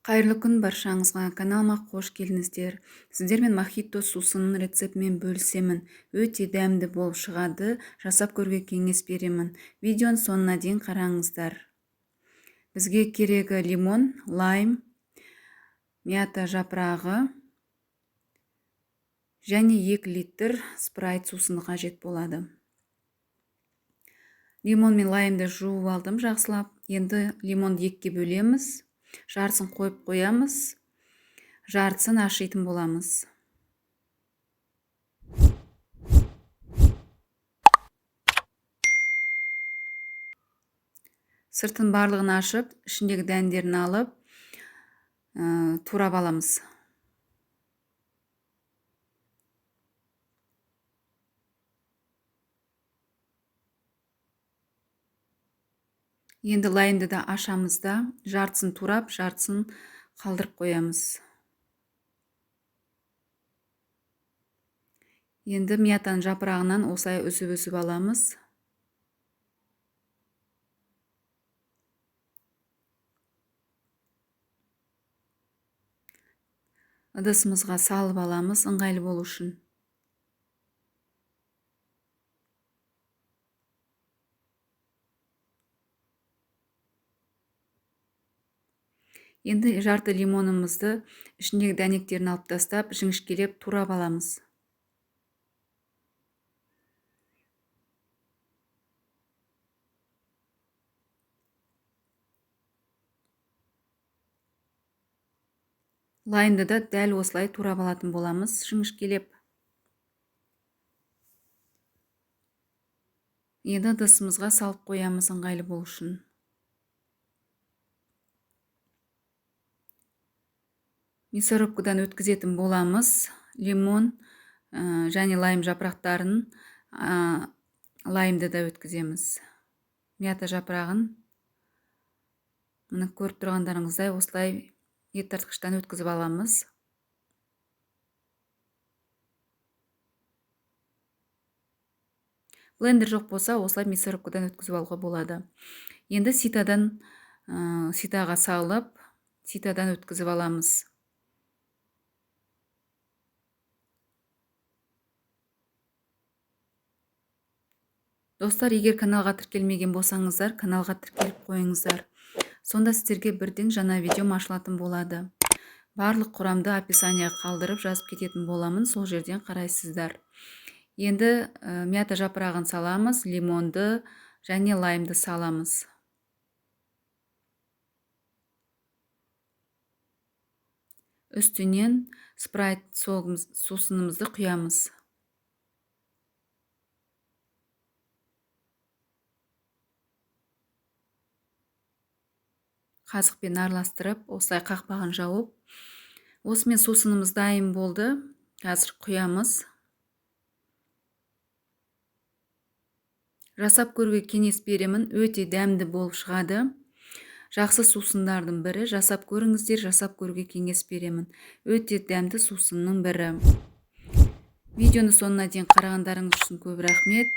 Қайырлы күн баршаңызға, каналыма қош келдіңіздер. Сіздермен мохито сусынының рецептімен бөлісемін. Өте дәмді болып шығады, жасап көруге кеңес беремін. Видеоның соңына дейін қараңыздар. Бізге керегі лимон, лайм, мята жапырағы және 2 литр спрайт сусыны қажет болады. Лимон мен лаймды жуып алдым жақсылап. Енді лимонды екіге бөлеміз. Жартысын қойып қоямыз, жартысын ашитын боламыз. Сыртын барлығын ашып, ішіндегі дәндерін алып, турап аламыз. Енді лаймды да ашамыз да, жартысын турап, жартысын қалдырып қоямыз. Енді мятаның жапырағынан осылай үзіп-үзіп аламыз. Ыдысымызға салып аламыз, ыңғайлы болу үшін. Енді жарты лимонымызды ішіндегі дәнектерін алып тастап, жіңішкелеп турап аламыз. Лаймды да дәл осылай турап алатын боламыз, жіңішкелеп. Енді ыдысымызға салып қоямыз ыңғайлы болу үшін. Мясорубкадан өткізетін боламыз. Лимон және лайм жапырақтарын, лаймды да өткіземіз. Мята жапырағын міне көріп тұрғандарыңыздай осылай ет тартқыштан өткізіп аламыз. Блендер жоқ болса, осылай мясорубкадан өткізіп алуға болады. Енді ситаға салып, ситадан өткізіп аламыз. Достар, егер каналға тіркелмеген болсаңыздар, каналға тіркеліп қойыңыздар. Сонда сіздерге бірден жаңа видеом ашылатын болады. Барлық құрамды описанияға қалдырып жазып кететін боламын, сол жерден қарайсыздар. Енді мята жапырағын саламыз, лимонды және лаймды саламыз. Үстінен спрайт сусынымызды құямыз. Қасықпен араластырып, осылай қақпағын жауып, осымен сусынымыз дайын болды. Қазір құямыз. Жасап көруге кеңес беремін, өте дәмді болып шығады. Жақсы сусындардың бірі, жасап көріңіздер, жасап көруге кеңес беремін. Өте дәмді сусынның бірі. Видеоны соңына дейін қарағандарыңыз үшін көп рахмет.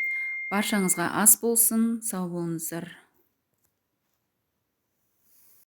Баршаңызға ас болсын, сау болыңыздар.